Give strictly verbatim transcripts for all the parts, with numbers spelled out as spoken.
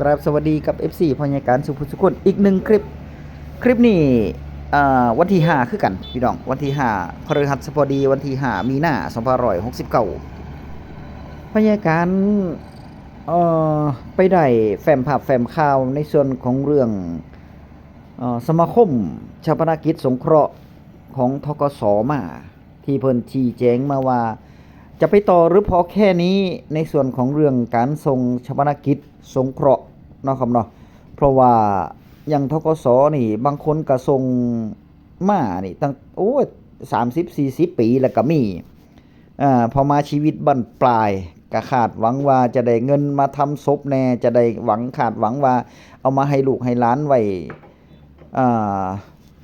กราบสวัสดีกับ เอฟซี พ่อใหญ่การสุภุสุคนอีกหนึ่งคลิป คลิปนี้อ่าวันที่ห้าคือกันพี่น้อง วันที่ห้าพฤหัสบดี วันที่ห้ามีนา สองพันห้าร้อยหกสิบเก้า พ่อใหญ่การเอ่อไปได้แฟ้มภาพแฟ้มข่าวในส่วนของเรื่องเอ่อสมาคมชาปนกิจสงเคราะห์ของ ทกส มา ที่เพิ่นชี้แจงมาว่า จะไปต่อหรือพอแค่นี้ในส่วนของเรื่องการส่งชาปนกิจสงเคราะห์เนาะครับเนาะ เพราะว่าอย่าง ทกส นี่บางคนก็ส่งมานี่ตั้ง โอ้ย สามสิบ สี่สิบ ปีแล้วก็มี อ่า พอมาชีวิตบั้นปลายก็คาดหวังว่าจะได้เงินมาทำศพแน่ จะได้หวังคาดหวังว่าเอามาให้ลูกให้หลานไว้ อ่า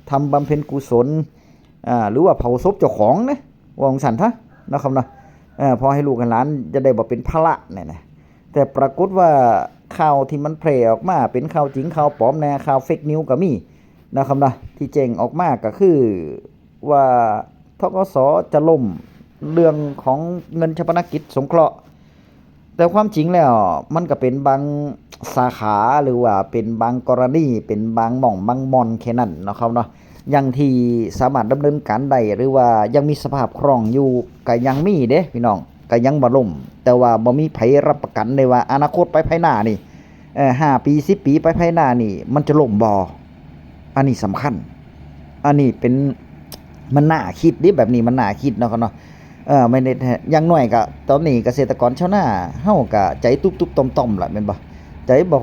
ทำบำเพ็ญกุศล อ่า หรือว่าเผาศพเจ้าของนะ ว่าจั่งซั้นซะเนาะครับเนาะ เอ่อ พอให้ลูกให้หลานจะได้บ่เป็นภาระเนี่ยนะ แต่ปรากฏว่าข่าวที่มันแพร่ออกมาเป็นข่าวจริงข่าวปลอมแน่ ข่าว fake news ก็มีนะครับเนาะ ที่แจ้งออกมาก็คือว่า ทกส จะล้มเรื่องของเงินชาปนกิจสงเคราะห์ แต่ความจริงแล้วมันก็เป็นบางสาขาหรือว่าเป็นบางกรณี เป็นบางหม่องบางบ่อนแค่นั้นเนาะครับเนาะ ยังที่สามารถดำเนินการได้หรือว่ายังมีสภาพคล่องอยู่ก็ยังมีเด้พี่น้อง ก็ยังบ่ล้ม แต่ว่าบ่มีไผรับประกันได้ว่าอนาคตไปภายหน้านี่ เอ่อ ห้า ปี สิบ ปีไปภายหน้านี่มันจะล้มบ่ อันนี้สำคัญ อันนี้เป็น มันน่าคิดเด้ แบบนี้มันน่าคิดเนาะครับเนาะ เออ ไม่ได้ อย่างน้อยก็ตอนนี้เกษตรกรชาวนาเฮาก็ใจตุ๊บๆต่อมๆล่ะแม่นบ่ ใจบ่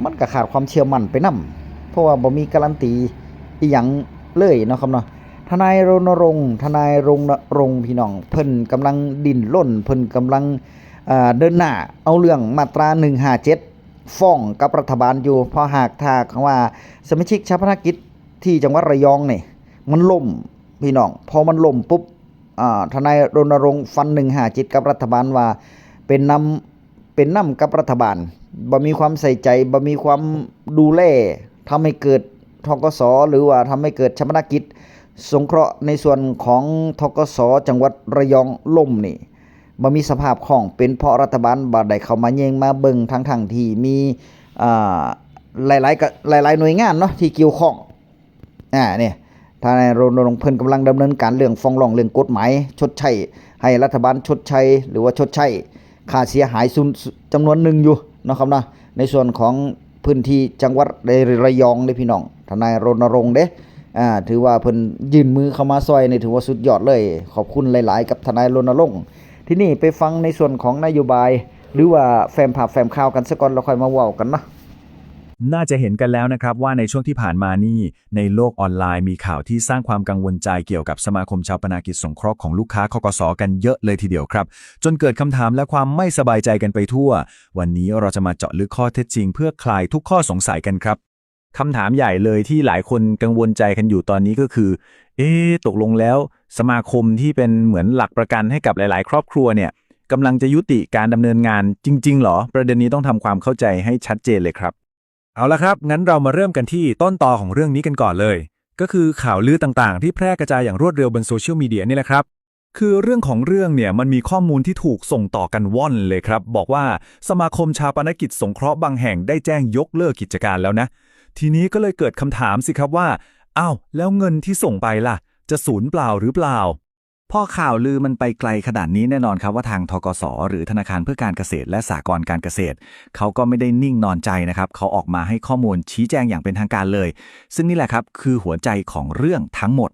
มันก็ขาดความเชื่อมั่นไปนำ เพราะว่าบ่มีการันตีอิหยังเลยเนาะครับเนาะ ทนายรณรงค์ ทนายรณรงค์พี่น้อง เพิ่นกำลังดิ้นรน เพิ่นกำลัง เอ่อ เดินหน้าเอาเรื่องมาตราหนึ่งห้าเจ็ดฟ้องกับรัฐบาลอยู่ เพราะหากถ้าว่าสมาชิกชาปนกิจที่จังหวัดระยองนี่มันล้มพี่น้อง พอมันล้มปุ๊บ อ่า ทนายรณรงค์ฟันหนึ่งห้าเจ็ดกับรัฐบาลว่าเป็นนำ เป็นนำกับรัฐบาล บ่มีความใส่ใจ บ่มีความดูแล ทำให้เกิด ทกส หรือว่าทำให้เกิดชาปนกิจสงเคราะห์ในส่วนของ ทกส จังหวัดระยองล้มนี่ บ่มีสภาพคล่อง เป็นเพราะรัฐบาลบ่ได้เข้ามาแยงมาเบิ่ง ทั้งๆที่มี อ่า หลายๆ ก็ หลายๆ หน่วยงานเนาะที่เกี่ยวข้อง อ่า เนี่ย ทนายรณรงค์เพิ่นกำลังดำเนินการเรื่องฟ้องร้องเรื่องกฎหมายชดใช้ ให้รัฐบาลชดใช้ หรือว่าชดใช้ค่าเสียหายส่วน จำนวนหนึ่งอยู่เนาะครับเนาะ ในส่วนของพื้นที่จังหวัดระยองเด้พี่น้อง ทนายรณรงค์เด้ อ่า ถือว่าเพิ่นยื่นมือเข้ามาซ่อยนี่ถือว่าสุดยอดเลย ขอบคุณหลายๆ กับทนายรณรงค์ ทีนี้ไปฟังในส่วนของนโยบาย หรือว่าแฟ้มภาพแฟ้มข่าวกันซะก่อน แล้วค่อยมาเว้ากันเนาะ น่าจะเห็นกันแล้วนะครับว่าในช่วงที่ผ่านมานี่ในโลกออนไลน์มีข่าวที่สร้างความกังวลใจเกี่ยวกับสมาคมชาปนกิจสงเคราะห์ของลูกค้า ทกส กันเยอะเลยทีเดียวครับ จนเกิดคำถามและความไม่สบายใจกันไปทั่ว วันนี้เราจะมาเจาะลึกข้อเท็จจริงเพื่อคลายทุกข้อสงสัยกันครับ คำถามใหญ่เลยที่หลายคนกังวลใจกันอยู่ตอนนี้ก็คือ เอ๊ะ ตกลงแล้ว สมาคมที่เป็นเหมือนหลักประกันให้กับหลายๆ ครอบครัวเนี่ยกำลังจะยุติการดำเนินงานจริงๆหรอ ประเด็นนี้ต้องทำความเข้าใจให้ชัดเจนเลยครับ เอาละครับ งั้นเรามาเริ่มกันที่ต้นตอของเรื่องนี้กันก่อนเลย ก็คือข่าวลือต่างๆ ที่แพร่กระจายอย่างรวดเร็วบนโซเชียลมีเดียนี่แหละครับ คือเรื่องของเรื่องเนี่ยมันมีข้อมูลที่ถูกส่งต่อกันว่อนเลยครับ บอกว่าสมาคมชาปนกิจสงเคราะห์บางแห่งได้แจ้งยกเลิกกิจการแล้วนะ ทีนี้ก็เลยเกิดคำถามสิครับว่า อ้าว แล้วเงินที่ส่งไปล่ะ จะสูญเปล่าหรือเปล่า พอข่าวลือมันไปไกลขนาดนี้แน่นอนครับว่าทาง ทกส หรือธนาคารเพื่อการเกษตรและสหกรณ์การเกษตร เขาก็ไม่ได้นิ่งนอนใจนะครับ เขาออกมาให้ข้อมูลชี้แจงอย่างเป็นทางการเลย ซึ่งนี่แหละครับคือหัวใจของเรื่องทั้งหมด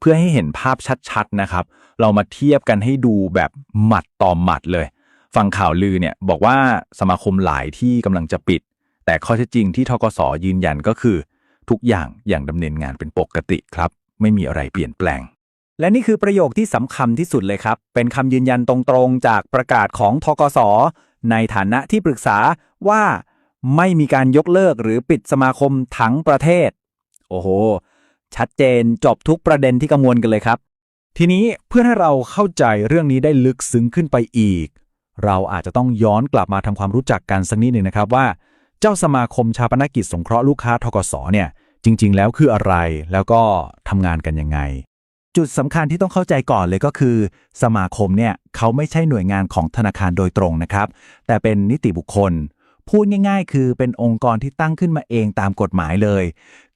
เพื่อให้เห็นภาพชัดๆนะครับ เรามาเทียบกันให้ดูแบบหมัดต่อหมัดเลย ฝั่งข่าวลือเนี่ยบอกว่าสมาคมหลายที่กำลังจะปิด แต่ข้อเท็จจริงที่ ทกส ยืนยันก็คือ ทุกอย่างยังดำเนินงานเป็นปกติครับ ไม่มีอะไรเปลี่ยนแปลง และนี่คือประโยคที่สำคัญที่สุดเลยครับ เป็นคำยืนยันตรงๆจากประกาศของ ทกส ในฐานะที่ปรึกษาว่าไม่มีการยกเลิกหรือปิดสมาคมทั้งประเทศ โอ้โห ชัดเจนจบทุกประเด็นที่กังวลกันเลยครับ ทีนี้เพื่อให้เราเข้าใจเรื่องนี้ได้ลึกซึ้งขึ้นไปอีก เราอาจจะต้องย้อนกลับมาทำความรู้จักกันสักนิดหนึ่งนะครับว่า เจ้าสมาคมชาปนกิจสงเคราะห์ลูกค้า ทกส เนี่ย จริง ๆ แล้วคืออะไร แล้วก็ทำงานกันยังไง จุดสำคัญที่ต้องเข้าใจก่อนเลยก็คือ สมาคมเนี่ยเขาไม่ใช่หน่วยงานของธนาคารโดยตรงนะครับ แต่เป็นนิติบุคคล พูดง่ายๆ คือเป็นองค์กรที่ตั้งขึ้นมาเองตามกฎหมายเลย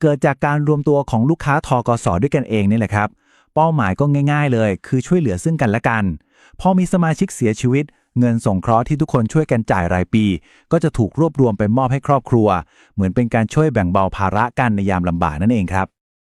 เกิดจากการรวมตัวของลูกค้า ทกส ด้วยกันเองนี่แหละครับ เป้าหมายก็ง่ายๆ เลย คือช่วยเหลือซึ่งกันและกัน พอมีสมาชิกเสียชีวิต เงินสงเคราะห์ที่ทุกคนช่วยกันจ่ายรายปี ก็จะถูกรวบรวมไปมอบให้ครอบครัว เหมือนเป็นการช่วยแบ่งเบาภาระกันในยามลำบากนั่นเองครับ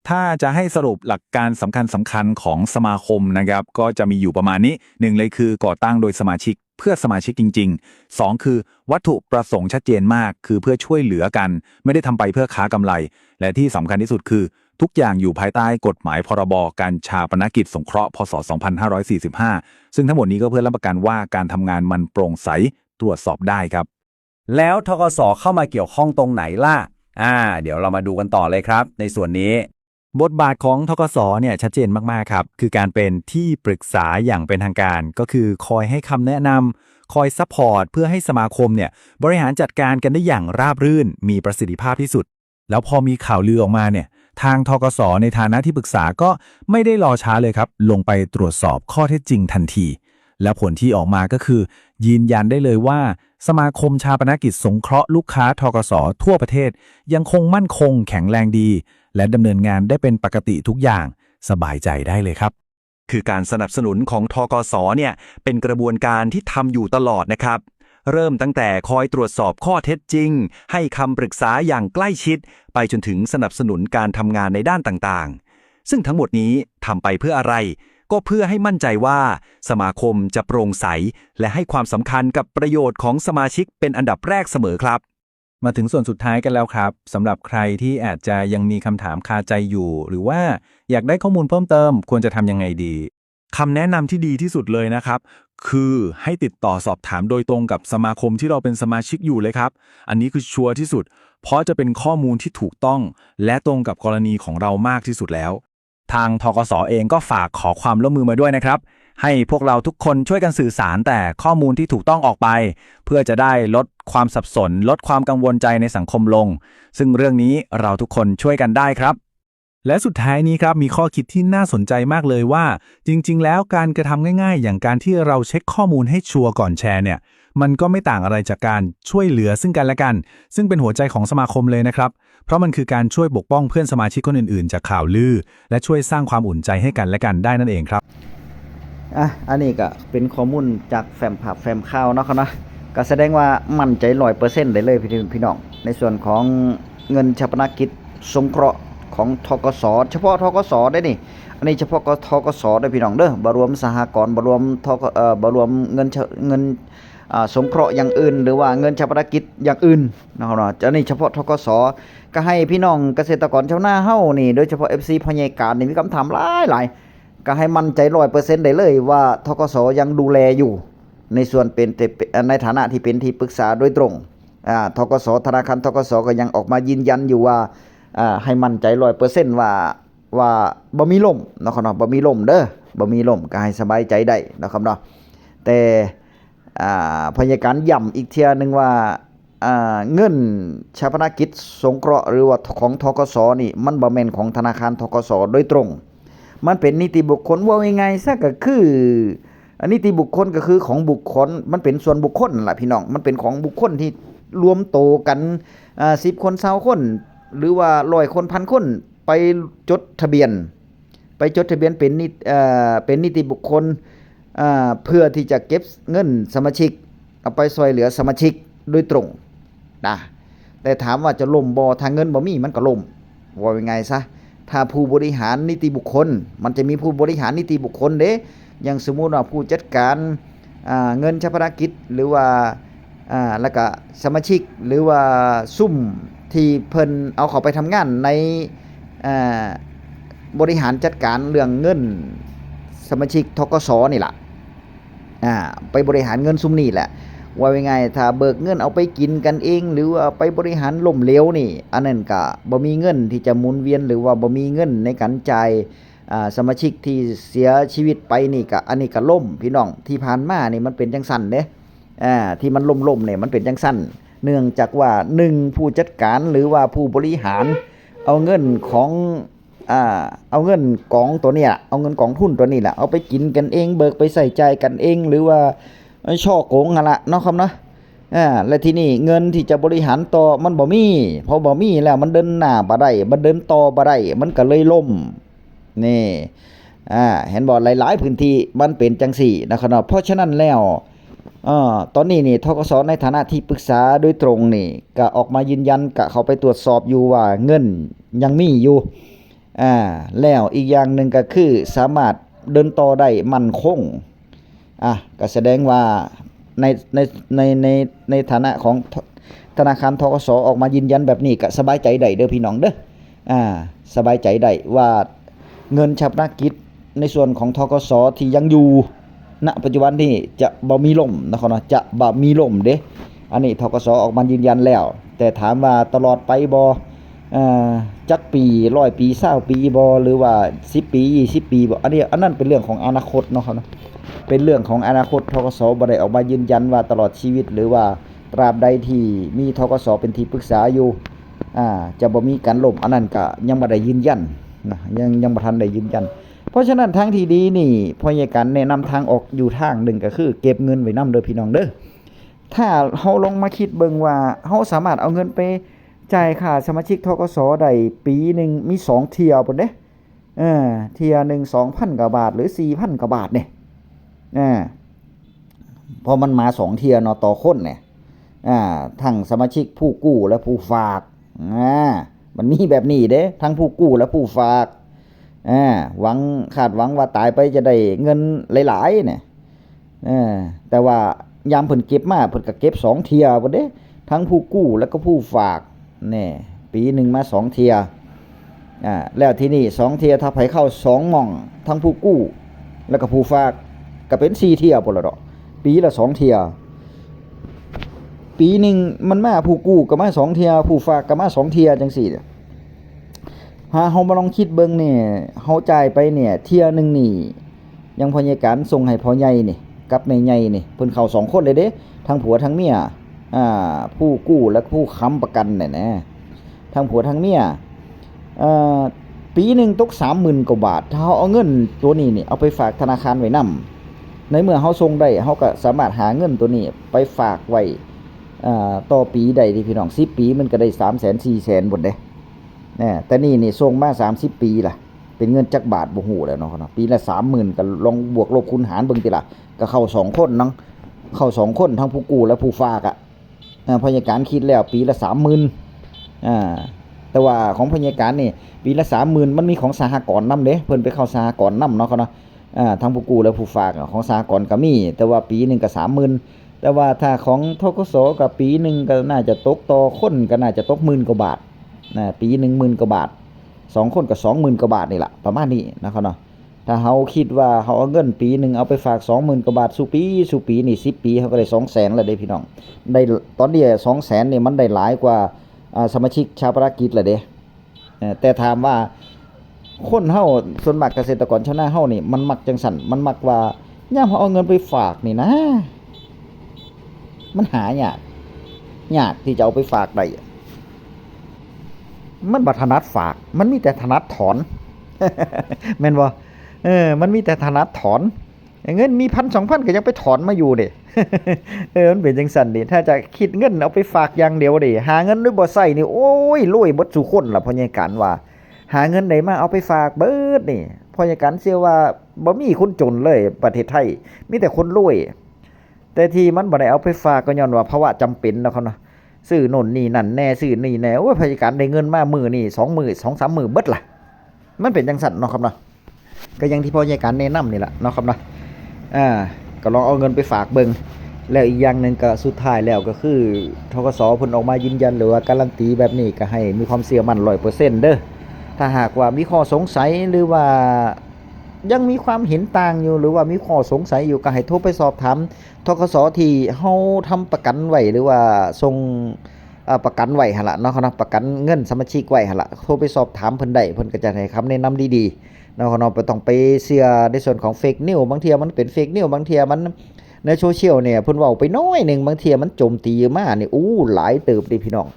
ถ้าจะให้สรุปหลักการสำคัญสำคัญของสมาคมนะครับ ก็จะมีอยู่ประมาณนี้ หนึ่งเลยคือก่อตั้งโดยสมาชิกเพื่อสมาชิกจริงๆ สองคือวัตถุประสงค์ชัดเจนมาก คือเพื่อช่วยเหลือกัน ไม่ได้ทำไปเพื่อค้ากำไร และที่สำคัญที่สุดคือ ทุกอย่างอยู่ภายใต้กฎหมายพรบการชาปนกิจสงเคราะห์ พ.ศ. สองพันห้าร้อยสี่สิบห้า ซึ่งทั้งหมดนี้ก็เพื่อรับประกันว่าการทำงานมันโปร่งใส ตรวจสอบได้ครับ แล้ว ทกส เข้ามาเกี่ยวข้องตรงไหนล่ะ อ่า เดี๋ยวเรามาดูกันต่อเลยครับ ในส่วนนี้ บทบาทของ ทกส เนี่ยชัดเจนมากๆ ครับ คือการเป็นที่ปรึกษาอย่างเป็นทางการ ก็คือคอยให้คำแนะนำ คอยซัพพอร์ต เพื่อให้สมาคมเนี่ยบริหารจัดการกันได้อย่างราบรื่น มีประสิทธิภาพที่สุด แล้วพอมีข่าวลือออกมาเนี่ย ทาง ทกส ในฐานะที่ปรึกษาก็ไม่ได้รอช้าเลยครับ ลงไปตรวจสอบข้อเท็จจริงทันที และผลที่ออกมาก็คือ ยืนยันได้เลยว่า สมาคมชาปนกิจสงเคราะห์ลูกค้า ทกส ทั่วประเทศ ยังคงมั่นคงแข็งแรงดี และดำเนินงานได้เป็นปกติทุกอย่าง สบายใจได้เลยครับ คือการสนับสนุนของ ทกส เนี่ยเป็นกระบวนการที่ทำอยู่ตลอดนะครับ เริ่มตั้งแต่คอยตรวจสอบข้อเท็จจริง ให้คำปรึกษาอย่างใกล้ชิด ไปจนถึงสนับสนุนการทำงานในด้านต่างๆ ซึ่งทั้งหมดนี้ทำไปเพื่ออะไร ก็เพื่อให้มั่นใจว่าสมาคมจะโปร่งใส และให้ความสำคัญกับประโยชน์ของสมาชิกเป็นอันดับแรกเสมอครับ มาถึงส่วนสุดท้ายกันแล้วครับ สำหรับใครที่อาจจะยังมีคำถามคาใจอยู่ หรือว่าอยากได้ข้อมูลเพิ่มเติม ควรจะทำยังไงดี คำแนะนำที่ดีที่สุดเลยนะครับ คือให้ติดต่อสอบถามโดยตรงกับสมาคมที่เราเป็นสมาชิกอยู่เลยครับ อันนี้คือชัวร์ที่สุด เพราะจะเป็นข้อมูลที่ถูกต้อง และตรงกับกรณีของเรามากที่สุดแล้ว ทาง ทกส เองก็ฝากขอความร่วมมือมาด้วยนะครับ ให้พวกเราทุกคนช่วยกันสื่อสารแต่ข้อมูลที่ถูกต้องออกไป เพื่อจะได้ลดความสับสน ลดความกังวลใจในสังคมลง ซึ่งเรื่องนี้เราทุกคนช่วยกันได้ครับ และสุดท้ายนี้ครับ มีข้อคิดที่น่าสนใจมากเลยว่า จริงๆ แล้วการกระทำง่ายๆ อย่างการที่เราเช็คข้อมูลให้ชัวร์ก่อนแชร์เนี่ย มันก็ไม่ต่างอะไรจากการช่วยเหลือซึ่งกันและกัน ซึ่งเป็นหัวใจของสมาคมเลยนะครับ เพราะมันคือการช่วยปกป้องเพื่อนสมาชิกคนอื่นๆ จากข่าวลือ และช่วยสร้างความอุ่นใจให้กันและกันได้นั่นเองครับ อ่ะ อันนี้ก็เป็นข้อมูลจากแฟ้มภาพแฟ้มข่าวเนาะครับเนาะ ก็แสดงว่ามั่นใจร้อยเปอร์เซ็นต์ได้เลยพี่พี่น้อง ในส่วนของเงินชาปนกิจสงเคราะห์ของ ทกส เฉพาะ ทกส ได้นี่ อันนี้เฉพาะก็ ทกส ได้พี่น้องเด้อ บ่รวมสหกรณ์ บ่รวม ทก เอ่อ บ่รวมเงินชะ เงิน อ่า สงเคราะห์อย่างอื่น หรือว่าเงินชาปนกิจอย่างอื่นนะครับเนาะ อันนี้เฉพาะ ทกส ก็ให้พี่น้องเกษตรกรชาวนาเฮานี่ โดยเฉพาะ เอฟซี พ่อใหญ่การนี่มีคำถามหลายๆ ก็ให้มั่นใจร้อยเปอร์เซ็นต์ได้เลยว่า ทกส ยังดูแลอยู่ ในส่วนเป็น ในฐานะที่เป็นที่ปรึกษาโดยตรง อ่า ทกส ธนาคาร ทกส ก็ยังออกมายืนยันอยู่ว่า อ่า ให้มั่นใจร้อยเปอร์เซ็นต์ว่า ว่าบ่มีล่มเนาะครับเนาะ บ่มีล่มเด้อ บ่มีล่ม ก็ให้สบายใจได้เนาะครับเนาะ แต่ อ่า พ่อใหญ่การย้ำอีกเทื่อหนึ่งว่า อ่า เงินชาปนกิจสงเคราะห์หรือว่าของ ทกส นี่ มันบ่แม่นของธนาคาร ทกส โดยตรง มันเป็นนิติบุคคล เว้าง่ายๆซะก็คือ อันนิติบุคคลก็คือของบุคคล มันเป็นส่วนบุคคลนั่นล่ะพี่น้อง มันเป็นของบุคคลที่รวมโตกัน อ่า สิบคน ซาวคน หรือว่าร้อยคน พันคน ไปจดทะเบียน ไปจดทะเบียนเป็นนิ เอ่อ เป็นนิติบุคคล อ่า เพื่อที่จะเก็บเงินสมาชิก เอาไปซ่อยเหลือสมาชิกโดยตรงนะ แต่ถามว่าจะล่มบ่ ถ้าเงินบ่มีมันก็ล่ม ว่าง่ายๆซะ ถ้าผู้บริหารนิติบุคคล มันจะมีผู้บริหารนิติบุคคลเด้ อย่างสมมุติว่าผู้จัดการ อ่า เงินชาปนกิจ หรือว่า อ่า แล้วก็สมาชิก หรือว่าซุมที่เพิ่นเอาเข้าไปทำงานใน อ่า บริหารจัดการเรื่องเงินสมาชิก ทกส นี่ล่ะ อ่า ไปบริหารเงินซุมนี่แหละ ว่าง่ายๆ ถ้าเบิกเงินเอาไปกินกันเอง หรือว่าไปบริหารล้มเหลวนี่ อันนั้นก็บ่มีเงินที่จะหมุนเวียน หรือว่าบ่มีเงินในการจ่าย อ่า สมาชิกที่เสียชีวิตไปนี่ก็ อันนี้ก็ล่มพี่น้อง ที่ผ่านมานี่มันเป็นจังซั่นเด้ อ่า ที่มันล่มๆเนี่ยมันเป็นจังซั่น เนื่องจากว่า หนึ่ง ผู้จัดการหรือว่าผู้บริหาร เอาเงินของ อ่า เอาเงินกองตัวเนี้ย เอาเงินกองทุนตัวนี้แหละ เอาไปกินกันเอง เบิกไปใช้จ่ายกันเอง หรือว่าฉ้อโกงหั่นละเนาะครับเนาะ อ่า และทีนี้เงินที่จะบริหารต่อมันบ่มี พอบ่มีแล้วมันเดินหน้าบ่ได้ มันเดินต่อบ่ได้ มันก็เลยล่ม นี่ อ่า เห็นบ่ หลายๆพื้นที่มันเป็นจังซี่นะครับเนาะ เพราะฉะนั้นแล้ว เอ่อ ตอนนี้นี่ ธ.ก.ส. ในฐานะที่ปรึกษาโดยตรงนี่ ก็ออกมายืนยัน ก็เข้าไปตรวจสอบอยู่ว่าเงินยังมีอยู่ อ่า แล้วอีกอย่างหนึ่งก็คือสามารถเดินต่อได้มั่นคง อ่ะ ก็แสดงว่าใน ใน ใน ใน ในฐานะของธ ธนาคาร ธ.ก.ส. ออกมายืนยันแบบนี้ ก็สบายใจได้เด้อพี่น้องเด้อ อ่า สบายใจได้ว่าเงินชาปนกิจในส่วนของ ธ.ก.ส. ที่ยังอยู่ ณ ปัจจุบันนี้จะบ่มีล่มนะครับเนาะ จะบ่มีล่มเด้ อันนี้ ธ.ก.ส. ออกมายืนยันแล้ว แต่ถามว่าตลอดไปบ่ เอ่อ จักปี ร้อยปี ซาวปีบ่ หรือว่า สิบปี ยี่สิบปีบ่ อันนี้ อันนั้นเป็นเรื่องของอนาคตเนาะครับเนาะ เป็นเรื่องของอนาคต ธ.ก.ส. บ่ได้ออกมายืนยันว่าตลอดชีวิต หรือว่าตราบใดที่มี ธ.ก.ส. เป็นที่ปรึกษาอยู่ อ่า จะบ่มีการล่ม อันนั้นก็ยังบ่ได้ยืนยันนะ ยัง ยังบ่ทันได้ยืนยัน เพราะฉะนั้นทางที่ดีนี่ พ่อใหญ่กันแนะนำทางออกอยู่ทางหนึ่งก็คือเก็บเงินไว้นำเด้อพี่น้องเด้อ ถ้าเฮาลองมาคิดเบิ่งว่าเฮาสามารถเอาเงินไปจ่ายค่าสมาชิก ธ.ก.ส. ได้ปีหนึ่งมีสองเทื่อพุ้นเด้ เออ เทื่อหนึ่งสองพันกว่าบาท หรือสี่พันกว่าบาทนี่ เออ เพราะมันมาสองเทื่อเนาะ ต่อคนเนี่ย อ่า ทั้งสมาชิกผู้กู้และผู้ฝาก อ่า มันมีแบบนี้เด้ ทั้งผู้กู้และผู้ฝาก อ่า หวัง คาดหวังว่าตายไปจะได้เงินหลายๆเนี่ย เออ แต่ว่ายามเพิ่นเก็บมา เพิ่นก็เก็บสองเทื่อพุ้นเด้ ทั้งผู้กู้แล้วก็ผู้ฝาก แน่ ปีหนึ่งมาสองเทื่อ อ่า แล้วทีนี้สองเทื่อ ถ้าไผเข้าสองหม่อง ทั้งผู้กู้แล้วก็ผู้ฝาก ก็เป็นสี่เทื่อพุ้นละดอก ปีละสองเทื่อ ปีหนึ่งมันมา ผู้กู้ก็มาสองเทื่อ ผู้ฝากก็มาสองเทื่อจังซี่ ถ้าเฮามาลองคิดเบิ่งเนี่ย เฮาจ่ายไปเนี่ย เทื่อหนึ่งนี่ อย่างพ่อใหญ่การส่งให้พ่อใหญ่นี่ กับแม่ใหญ่นี่ เพิ่นเข้าสองคนเลยเด้ ทั้งผัวทั้งเมีย อ่า ผู้กู้และผู้ค้ำประกันเนี่ยนะ ทั้งผัวทั้งเมีย เอ่อ ปีหนึ่งตกสามหมื่นกว่าบาท ถ้าเฮาเอาเงินตัวนี้นี่ เอาไปฝากธนาคารไว้นำ ในเมื่อเฮาส่งได้ เฮาก็สามารถหาเงินตัวนี้ไปฝากไว้ อ่า ต่อปีได้เด้พี่น้อง สิบปีมันก็ได้สามแสน สี่แสนพุ้นเด้ นะ แต่นี่นี่ส่งมาสามสิบปีล่ะ เป็นเงินจักบาทบ่ฮู้แล้วเนาะครับเนาะ ปีละสามหมื่น ก็ลองบวกลบคูณหารเบิ่งติล่ะ ก็เข้าสองคนเนาะ เข้าสองคนทั้งผู้กู้และผู้ฝากอะ อ่า พ่อใหญ่การคิดแล้วปีละสามหมื่น อ่า แต่ว่าของพ่อใหญ่การนี่ ปีละสามหมื่น มันมีของสหกรณ์นำเด้ เพิ่นไปเข้าสหกรณ์นำเนาะครับเนาะ อ่า ทั้งผู้กู้และผู้ฝากอะ ของสหกรณ์ก็มี แต่ว่าปีหนึ่งก็สามหมื่น แต่ว่าถ้าของ ธ.ก.ส. ก็ปีหนึ่งก็น่าจะตกต่อคนก็น่าจะตกหมื่นกว่าบาท นะ ปีหนึ่งหมื่นกว่าบาท สองคนก็สองหมื่นกว่าบาทนี่ล่ะ ประมาณนี้นะครับเนาะ ถ้าเฮาคิดว่าเฮาเอาเงินปีหนึ่งเอาไปฝากสองหมื่นกว่าบาท สู่ปี สู่ปีนี่ สิบปี เฮาก็ได้สองแสนแล้วเด้พี่น้อง ได้ ตอนนี้สองแสนนี่มันได้หลายกว่า อ่า สมาชิกชาปนกิจแล้วเด้ เอ่อ แต่ถามว่าคนเฮา ส่วนมากเกษตรกรชาวนาเฮานี่ มันมักจังซั่น มันมักว่ายามเฮาเอาเงินไปฝากนี่นะ มันหายาก ยากที่จะเอาไปฝากได้ มันบ่ถนัดฝาก มันมีแต่ถนัดถอน แม่นบ่ เออ มันมีแต่ถนัดถอน เงินมีพันสองพันก็ยังไปถอนมาอยู่เด้ เออ มันเป็นจังซั่นเด้ ถ้าจะคิดเงินเอาไปฝากอย่างเดียวเด้ หาเงินโดยบ่ใช้นี่ โอ้ย รวยเบิดซุคนล่ะ พ่อใหญ่การว่า หาเงินได้มาเอาไปฝากเบิดนี่ พ่อใหญ่การเชื่อว่าบ่มีคนจนเลยประเทศไทย มีแต่คนรวย แต่ที่มันบ่ได้เอาไปฝากก็ย้อนว่าภาวะจำเป็นเนาะครับเนาะ ซื้อโน่นนี่นั่นแน่ ซื้อนี่แน่ โอ้ย พ่อใหญ่การได้เงินมามื้อนี่ สองมื้อ สองสามมื้อเบิดล่ะ มันเป็นจังซั่นเนาะครับเนาะ ก็อย่างที่พ่อใหญ่การแนะนำนี่แหละเนาะครับเนาะ อ่า ก็ลองเอาเงินไปฝากเบิ่ง แล้วอีกอย่างหนึ่งก็สุดท้ายแล้วก็คือ ธ.ก.ส. เพิ่นออกมายืนยันหรือว่าการันตีแบบนี้ก็ให้มีความเชื่อมั่นร้อยเปอร์เซ็นต์เด้อ ถ้าหากว่ามีข้อสงสัยหรือว่ายังมีความเห็นต่างอยู่ หรือว่ามีข้อสงสัยอยู่ก็ให้โทรไปสอบถาม ธ.ก.ส. ที่เฮาทำประกันไว้ หรือว่าส่ง อ่า ประกันไว้หั่นล่ะเนาะครับเนาะ ประกันเงินสมาชิกไว้หั่นล่ะ โทรไปสอบถามเพิ่นได้ เพิ่นก็จะให้คำแนะนำดีๆ เนาะครับเนาะ บ่ต้องไปเชื่อในส่วนของเฟกนิว บางเทื่อมันเป็นเฟกนิว บางเทื่อมัน ในโซเชียลเนี่ย เพิ่นเว้าไปน้อยหนึ่ง บางเทื่อมันโจมตีมานี่ อู้ หลายเติบเด้พี่น้อง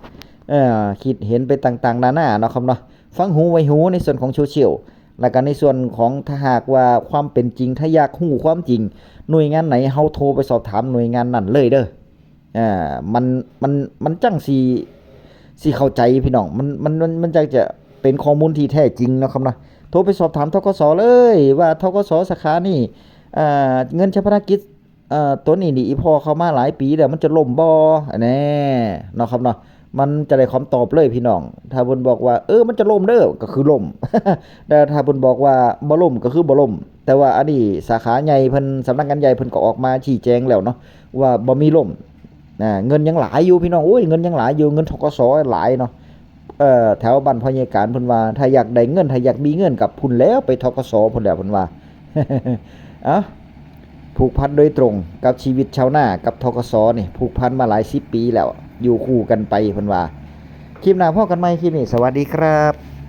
เอ่อ คิดเห็นไปต่างๆนานาเนาะครับเนาะ ฟังหูไว้หูในส่วนของโซเชียล แล้วก็ในส่วนของถ้าหากว่าความเป็นจริง ถ้าอยากฮู้ความจริง หน่วยงานไหน เฮาโทรไปสอบถามหน่วยงานนั้นเลยเด้อ อ่ามันมันมันจั่งสิสิเข้าใจพี่น้อง มันมันมันมันจั่งจะเป็นข้อมูลที่แท้จริงเนาะครับเนาะ โทรไปสอบถาม ธ.ก.ส. เลยว่า ธ.ก.ส. สาขานี่อ่าเงินชาปนกิจอ่าตัวนี้นี่อีพ่อเข้ามาหลายปีแล้ว มันจะล่มบ่ แน่เนาะครับเนาะ มันจะได้คำตอบเลยพี่น้อง ถ้าเพิ่นบอกว่า เออ มันจะล่มเด้อ ก็คือล่ม แต่ถ้าเพิ่นบอกว่าบ่ล่ม ก็คือบ่ล่ม แต่ว่าอันนี้สาขาใหญ่เพิ่น สำนักงานใหญ่เพิ่นก็ออกมาชี้แจงแล้วเนาะ ว่าบ่มีล่ม นะ เงินยังหลายอยู่พี่น้อง โอ้ย เงินยังหลายอยู่ เงิน ธ.ก.ส. หลายเนาะ เอ่อ แถวบ้านพ่อใหญ่การเพิ่นว่า ถ้าอยากได้เงิน ถ้าอยากมีเงิน กับพุ้นแล้ว ไป ธ.ก.ส. พุ้นแล้ว เพิ่นว่า เอ้า ผูกพันโดยตรงกับชีวิตชาวนากับ ธ.ก.ส. นี่ ผูกพันมาหลายสิบปีแล้ว อยู่คู่กันไป เพิ่นว่า คลิปหน้าพ้อกันใหม่ คลิปนี้ สวัสดีครับ